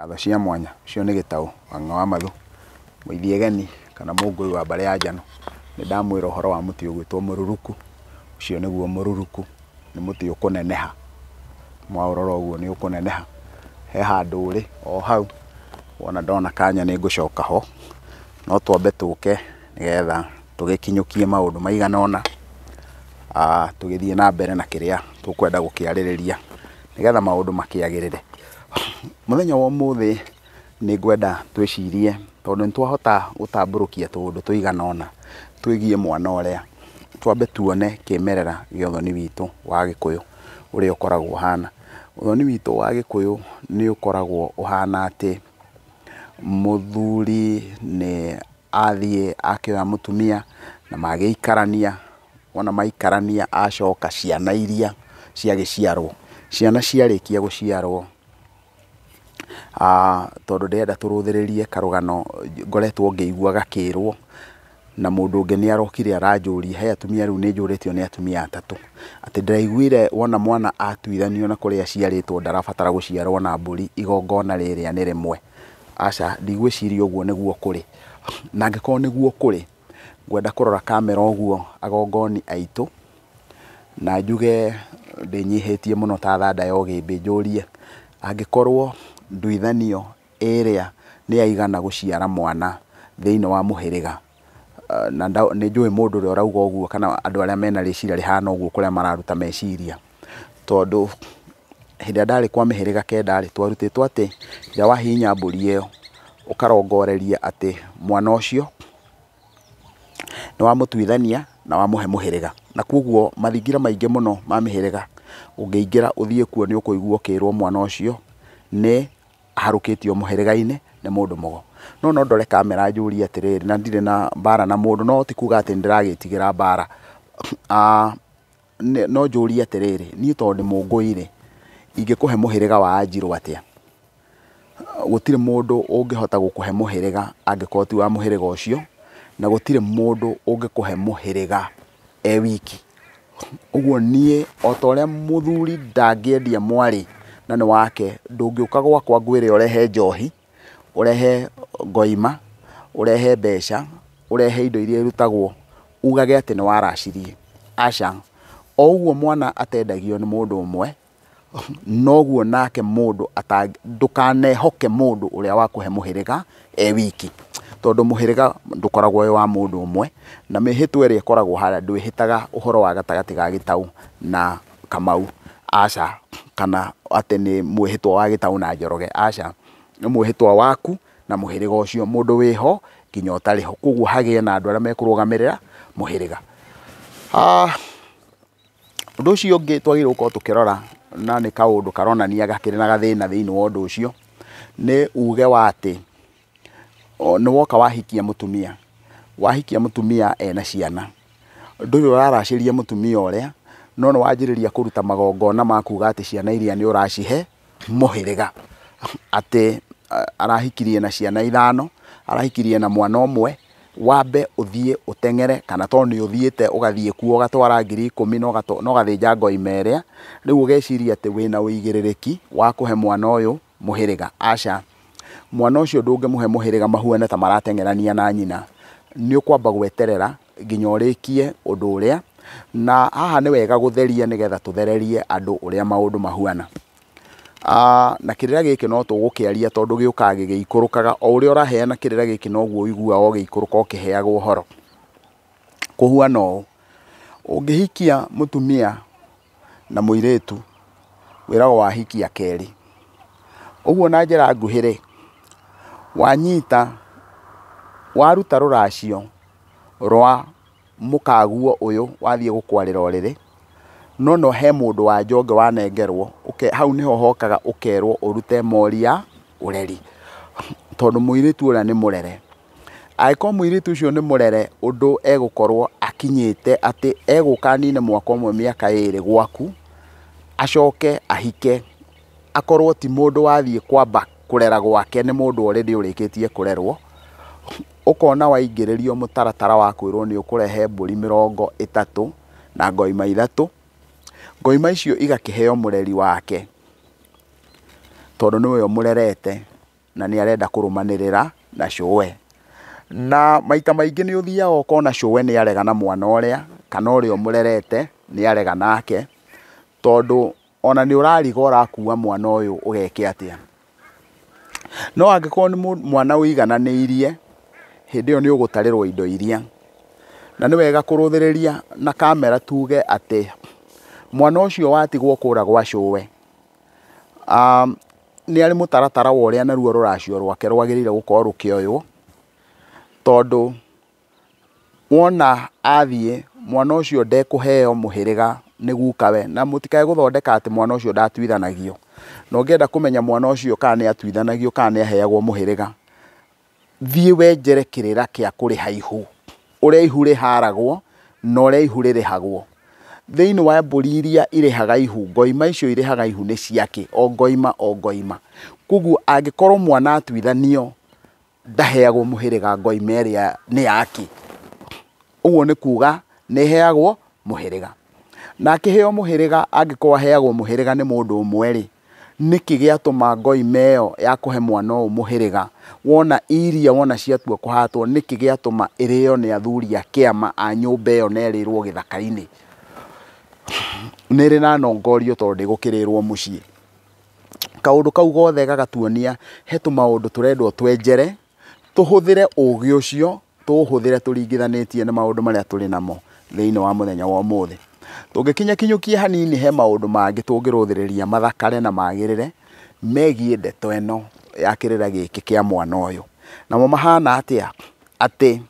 Ngatho cia mwanya ũcio nĩ Gĩtaũ Wang'a wa Mathu, Mũithiegeni kana Mũngũi wa mbarĩ ya Njano. Nĩ ndamwĩra ũhoro wa mũtĩ ũgwĩtwo mũruruku, ũcio nĩguo mũruruku, nĩ mũtĩ ũkũneneha. Mwaũrora ũguo nĩ ũkũneneha. He handũ ũrĩ o hau, wona ndona kanya nĩ ngũcoka ho, no twambe tũke nĩgetha tũgĩkinyũkie maũndũ maigana ũna, tũgĩthiĩ na mbere na kĩrĩa tũkwenda gũkĩarĩrĩria nĩgetha maũndũ makĩagĩrĩre. Mũthenya wa ũmũthĩ nĩ ngwenda twĩcirie tondũ nĩ twahota gũtambũrũkia tũũndũ tũigana ũna twĩgiĩ mwana ũrĩa, twambe tuone kĩmerera gĩa ũthoni witũ wa Gĩkũyũ ũrĩa ũkoragwo ũhana. Ũthoni witũ wa Gĩkũyũ nĩ ũkoragwo ũhana atĩ, mũthuri nĩ athiĩ akĩoya mũtumia na magĩikarania, wona maikarania acoka ciana iria ciagĩciarwo, ciana ciarĩkia gũciarwo, tondũ ndĩrenda tũrũthĩrĩrie karũgano ngoretwo ngĩigua gakĩrwo, na mũndũ ũngĩ nĩ arokire aranjũria, he atumia rĩu nĩ njũrĩtio nĩ atumia atatũ, atĩ ndĩraiguire wona mwana atuithanio na kũrĩa aciarĩtwo ndarabatara gũciarwo na mbũri igongona rĩrĩa nĩ rĩmwe. Aca, ndigwĩciria ũguo nĩguo kũrĩ, na angĩkorwo nĩguo kũrĩ, ngwenda kũrora kamera ũguo agongoni aitũ, na njuge ndĩnyihĩtie mũno ta thanda ya ũgĩmbĩ njũrie, angĩkorwo nduithanio ĩrĩa nĩ yaigana gũciara mwana thĩinĩ wa mũhĩrĩga, na nĩ njũĩ mũndũ ũrĩa ũrauga ũguo kana andũ arĩa mena rĩciria rĩhana ũguo kũrĩa mararuta meciria, tondũ hĩndĩ ĩrĩa ndarĩ kwa mĩhĩrĩga kenda rĩ, twarutĩtwo atĩ rĩrĩa wahihinya mbũri ĩyo, ũkarongoreria atĩ mwana ũcio nĩ wamũtuithania na wamũhe mũhĩrĩga, na koguo mathingira maingĩ mũno ma mĩhĩrĩga ũngĩingĩra ũthiĩ kuo nĩ ũkũigua ũkĩrwo mwana ũcio nĩ aharũkĩtio mũhĩrĩga-inĩ nĩ mũndũ mũgo. No no ndore kamera njũrie atĩrĩrĩ, na ndirĩ na mbara na mũndũ, no ti kuga atĩ nĩ ndĩragĩtigĩra mbara, no njũrie atĩrĩrĩ, niĩ tondũ ndĩ Mũngũi rĩ, ingĩkũhe mũhĩrĩga wa Anjirũ atĩa? Gũtirĩ mũndũ ũngĩhota gũkũhe mũhĩrĩga angĩkorwo ti wa mũhĩrĩga ũcio, na gũtirĩ mũndũ ũngĩkũhe mũhĩrĩga e wiki. Ũguo niĩ o ta ũrĩa mũthuri ndangĩendia mwarĩ na nĩ wake, ndũngĩũka gwakwa ngwĩre ũrehe njohi, ũrehe ngoima, ũrehe mbeca, ũrehe indo iria irutagwo, ugage atĩ nĩ waracirie. Aca. O ũguo mwana atendagio nĩ mũndũ ũmwe, noguo nake mũndũ ndũkanehoke mũndũ ũrĩa wakũhe mũhĩrĩga e wiki, tondũ mũhĩrĩga ndũkoragwo wĩ wa mũndũ ũmwe, na mĩhĩtwa ĩrĩa ĩkoragwo harĩa ndwĩhĩtaga ũhoro wa gatagatĩ ga Gĩtaũ na Kamau, aca, kana atĩ nĩ mwĩhĩtwa wa Gĩtaũ na Njoroge, aca, nĩ mwĩhĩtwa waku na mũhĩrĩga ũcio, mũndũ wĩho nginya ũtarĩ ho, koguo hagĩe na andũ arĩa mekũrũgamĩrĩra mũhĩrĩga. Ũndũ ũcio ũngĩ twagĩrĩirwo gũkorwo tũkĩrora na nĩ kaũndũ karonania gakĩrĩ na gathĩna thĩinĩ wa ũndũ ũcio, nĩ uge wa atĩ nĩ woka wahikia mũtumia, wahikia mũtumia ena ciana, ndũrĩ ũraracĩria mũtumia ũrĩa, no nĩ wanjĩrĩria kũruta magongona ma kuga atĩ ciana iria nĩ ũracihe mũhĩrĩga, atĩ arahikirie na ciana ithano, arahikirie na mwana ũmwe, wambe ũthiĩ ũteng'ere kana tondũ nĩ ũthiĩte ũgathiĩ kuo ũgatwara 10,000 na ũgathĩnja ngoima ĩrĩa, rĩu ũgeciria atĩ wĩna ũigĩrĩrĩki wa kũhe mwana ũyũ mũhĩrĩga. Aca, mwana ũcio ndũngĩmũhe mũhĩrĩga mahuane ta marateng'erania na nyina, nĩ ũkwamba gweterera nginya ũrĩkie ũndũ ũrĩa, na haha nĩ wega gũtheria nĩgetha tũthererie andũ ũrĩa maũndũ mahuana. Na kĩrĩra gĩkĩ no tũgũkĩaria tondũ gĩũkaga gĩgĩikũrũkaga, o ũrĩa ũraheana kĩrĩra gĩkĩ noguo ũiguaga ũgĩikũrũka ũkĩheagwo ũhoro. Kũhuana ũũ, ũngĩhikia mũtumia na mũirĩtu, wĩragwo wahikia kerĩ. Ũguo na njĩra nguhĩ rĩ, wanyita, waruta rũracio rwa mũkaguo ũyũ wathiĩ gũkwarĩra ũrĩrĩ, no no he mũndũ wa nja ũngĩ wanengerwo, hau nĩho hokaga ũkerwo ũrute mori ya ũreri, tondũ mũirĩtu ũrĩa nĩ mũrere. Angĩkorwo mũirĩtu ũcio nĩ mũrere ũndũ egũkorwo akinyĩte atĩ egũka anine mwaka ũmwe mĩaka ĩrĩ gwaku, acoke ahike, akorwo ti mũndũ wathiĩ kwamba kũrera gwake, nĩ mũndũ already ũrĩkĩtie kũrerwo, ũkona waingĩrĩrio mũtaratara wa kwĩrwo nĩ ũkũrehe mbũri 30 na ngoima 3, ngoima icio igakĩheo mũreri wake, tondũ nĩwe ũmũrerete, na nĩ arenda kũrũmanĩrĩra na cũwe. Na maita maingĩ nĩ ũthiaga ũkona cũwe nĩ arega na mwana ũrĩa kana ũrĩa ũmũrerete nĩ arega nake, tondũ ona nĩ ũrariga ũrakua mwana ũyũ ũgeke atĩa. No angĩkorwo nĩ mwana ũigananĩirie, hĩndĩ ĩyo nĩ ũgũtarĩrwo indo iria. Na nĩ wega kũrũthĩrĩria na kamera tuge atĩ mwana ũcio watigwo kũra gwa cũwe, nĩ arĩ mũtaratara wa ũrĩa naruo rũracio rwake rwagĩrĩire gũkorwo rũkĩoywo, tondũ wona athiĩ mwana ũcio ndekũheo mũhĩrĩga nĩ gukawe, na mũtikae gũthondeka atĩ mwana ũcio ndatuithanagio. Na ũngĩenda kũmenya mwana ũcio kana nĩ atuithanagio kana nĩ aheagwo mũhĩrĩga, thiĩ wenjere kĩrĩra kĩa kũrĩha ihu, ũrĩa ihu rĩharagwo na ũrĩa ihu rĩrĩhagwo. Thĩinĩ wa mbũri iria irĩhaga ihu, ngoima icio irĩhaga ihu nĩ ciake, o ngoima o ngoima. Koguo angĩkorwo mwana atuithanio ndaheagwo mũhĩrĩga, ngoima ĩrĩa nĩ yake. Ũguo nĩ kuga nĩ ĩheagwo mũhĩrĩga. Na akĩheo mũhĩrĩga, angĩkorwo aheagwo mũhĩrĩga nĩ mũndũ ũmwe rĩ, nĩkĩ gĩatũma ngoima ĩyo ya kũhe mwana ũyũ mũhĩrĩga, wona iria wona ciatua kũhatwo, nĩkĩ gĩatũma ĩrĩo nĩ athuri a kĩama a nyũmba ĩyo na ĩrĩrwo gĩthaka-inĩ? Nĩ ĩrĩ na nongorio tondũ ndĩgũkĩrĩrwo mũciĩ. Kaũndũ kau gothe gagatuonia he tũmaũndũ tũrendwo twenjere, tũhũthĩre ũgĩ ũcio, tũũhũthĩre tũringithanĩtie na maũndũ marĩa tũrĩ namo thĩinĩ wa mũthenya wa ũmũthĩ. Tũngĩkinya kinyũkia hanini he maũndũ mangĩ tũngĩrũthĩrĩria mathakare na magĩrĩre megiĩ ndeto ĩno ya kĩrĩra gĩkĩ kĩa mwana ũyũ. Namo mahana atĩa? Atĩ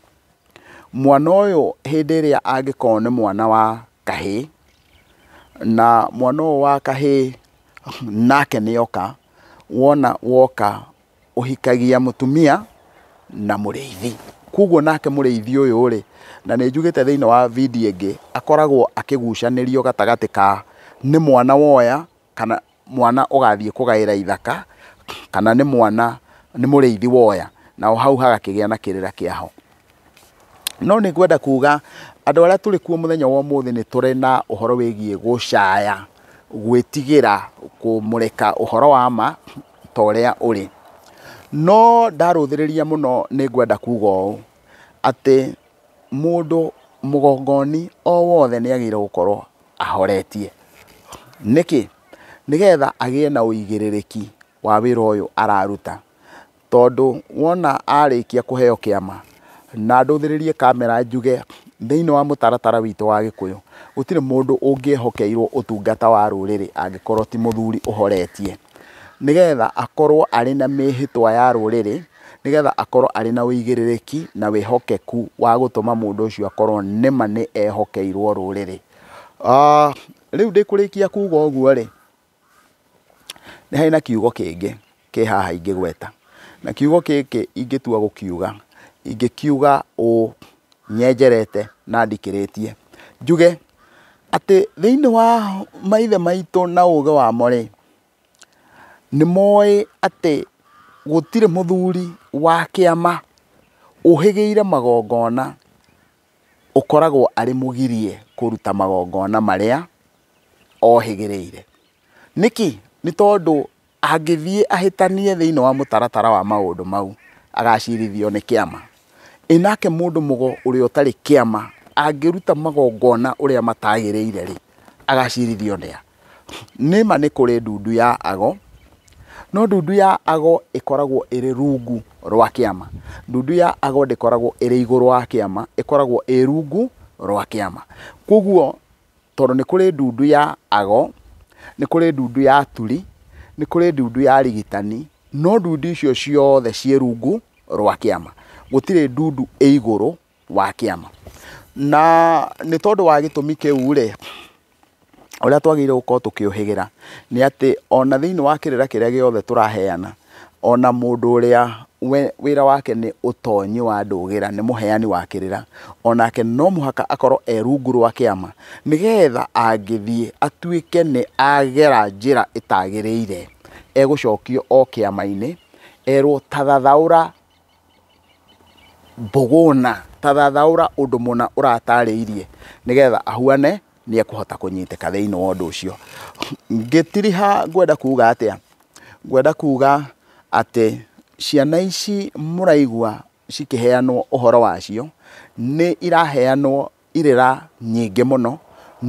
mwana ũyũ hĩndĩ ĩrĩa angĩkorwo nĩ mwana wa kahĩĩ, na mwana ũyũ wa kahĩĩ nake nĩoka, wona woka ũhikagia mũtumia na mũrĩithi. Koguo nake mũrĩithi ũyũ rĩ, na nĩ njugĩte thĩinĩ wa video ĩngĩ, akoragwo akĩgucanĩrio gatagatĩ ka nĩ mwana woya kana mwana ũgathiĩ kũgaĩra ithaka, kana nĩ mwana nĩ mũrĩithi woya, nao hau hagakĩgĩa na kĩrĩra kĩaho. No nĩ ngwenda kuga andũ arĩa tũrĩ kuo mũthenya wa ũmũthĩ nĩ tũrĩ na ũhoro wĩgiĩ gũcaya, gwĩtigĩra kũmũrĩka ũhoro wa ma ta ũrĩa ũrĩ. No ndarũthĩrĩria mũno nĩ ngwenda kuga ũũ, atĩ mũndũ mũgongoni o wothe nĩ agĩrĩire gũkorwo ahoretie. Nĩkĩ? Nĩgetha agĩe na ũigĩrĩrĩki wa wĩra ũyũ araruta. Tondũ wona arĩkia kũheo kĩama, na ndũthĩrĩrie kamera njuge thĩinĩ wa mũtaratara witũ wa Gĩkũyũ, gũtirĩ mũndũ ũngĩehokeirwo ũtungata wa rũrĩrĩ angĩkorwo ti mũthuri ũhoretie. Nĩgetha akorwo arĩ na mĩhĩtwa ya rũrĩrĩ, nĩgetha akorwo arĩ na ũigĩrĩrĩki na wĩhokeku wa gũtũma mũndũ ũcio akorwo nĩma nĩ ehokeirwo rũrĩrĩ. Rĩu ndĩkũrĩkia kuga ũguo rĩ, nĩ harĩ na kiugo kĩngĩ kĩ haha ingĩgweta. Na kiugo gĩkĩ ingĩtua gũkiuga, ingĩkiuga ũũ nyenjerete na ndikĩrĩtie. Njuge atĩ thĩinĩ wa maithe maitũ na ũgĩ wamo rĩ, nĩ moĩ atĩ gũtirĩ mũthuri wa kĩama ũhĩgĩire magongona ũkoragwo arĩ mũgirie kũruta magongona marĩa ohĩgĩrĩire. Nĩkĩ? Nĩ tondũ angĩthiĩ ahĩtanie thĩinĩ wa mũtaratara wa maũndũ mau, agacirithio nĩ kĩama. Ĩ nake mũndũ mũgo ũrĩa ũtarĩ kĩama angĩruta magongona ũrĩa matagĩrĩire rĩ, agacirithio nĩa? Nĩma nĩ kũrĩ ndundu ya ago, no ndundu ya ago ĩkoragwo ĩrĩ rungu rwa kĩama. Ndundu ya ago ndĩkoragwo ĩrĩ igũrũ wa kĩama, ĩkoragwo ĩ rungu rwa kĩama. Koguo tondũ nĩ kũrĩ ndundu ya ago, nĩ kũrĩ ndundu ya aturi, nĩ kũrĩ ndundu ya arigitani, no ndundu icio ciothe ciĩ rungu rwa kĩama. Gũtirĩ ndundu ĩ igũrũ wa kĩama. Na nĩ tondũ wa gĩtũmi kĩu rĩ, ũrĩa twagĩrĩirwo gũkorwo tũkĩũhĩgĩra nĩ atĩ ona thĩinĩ wa kĩrĩra kĩrĩa gĩothe tũraheana, ona mũndũ ũrĩa wĩra wake nĩ ũtonyi wa ndũgĩra, nĩ mũheani wa kĩrĩra, onake no mũhaka akorwo e rungu rwa kĩama, nĩgetha angĩthiĩ atuĩke nĩ agera njĩra ĩtagĩrĩire, egũcokio o kĩama-inĩ, erwo tathathaũra mbũgũna, tathathaũra ũndũ mũna ũratarĩirie, nĩgetha ahuane nĩ ekũhota kũnyitĩka thĩinĩ wa ũndũ ũcio. Ngĩtiriha ngwenda kuga atĩa? Ngwenda kuga atĩ Ciana ici mũraigua cikĩheanwo ũhoro wacio, nĩ iraheanwo irĩra nyingĩ mũno,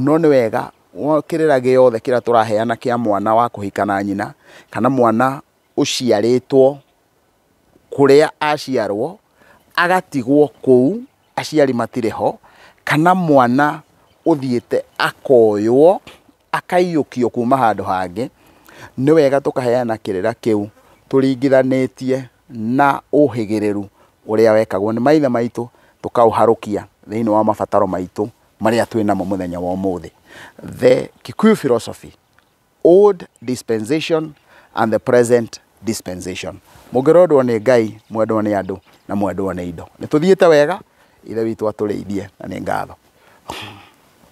no nĩ wega kĩrĩra gĩothe kĩrĩa tũraheana kĩa mwana wa kũhika na nyina, kana mwana ũciarĩtwo kũrĩa aciarwo, agatigwo kũu, aciari matirĩ ho, kana mwana ũthiĩte akoywo, akaiyũkio kuma handũ hangĩ, nĩ wega tũkaheana kĩrĩra kĩu tũringithanĩtie na ũhĩgĩrĩru ũrĩa wekagwo nĩ maithe maitũ, tũkaũharũkia thĩinĩ wa mabataro maitũ marĩa twĩ namo mũthenya wa ũmũthĩ. The Kikuyu philosophy, old dispensation and the present dispensation. Mũngĩrondwo nĩ Ngai, mwendwo nĩ andũ na mwendwo nĩ indo. Nĩ tũthiĩte wega, Ithe witũ atũrĩithie na nĩ ngatho.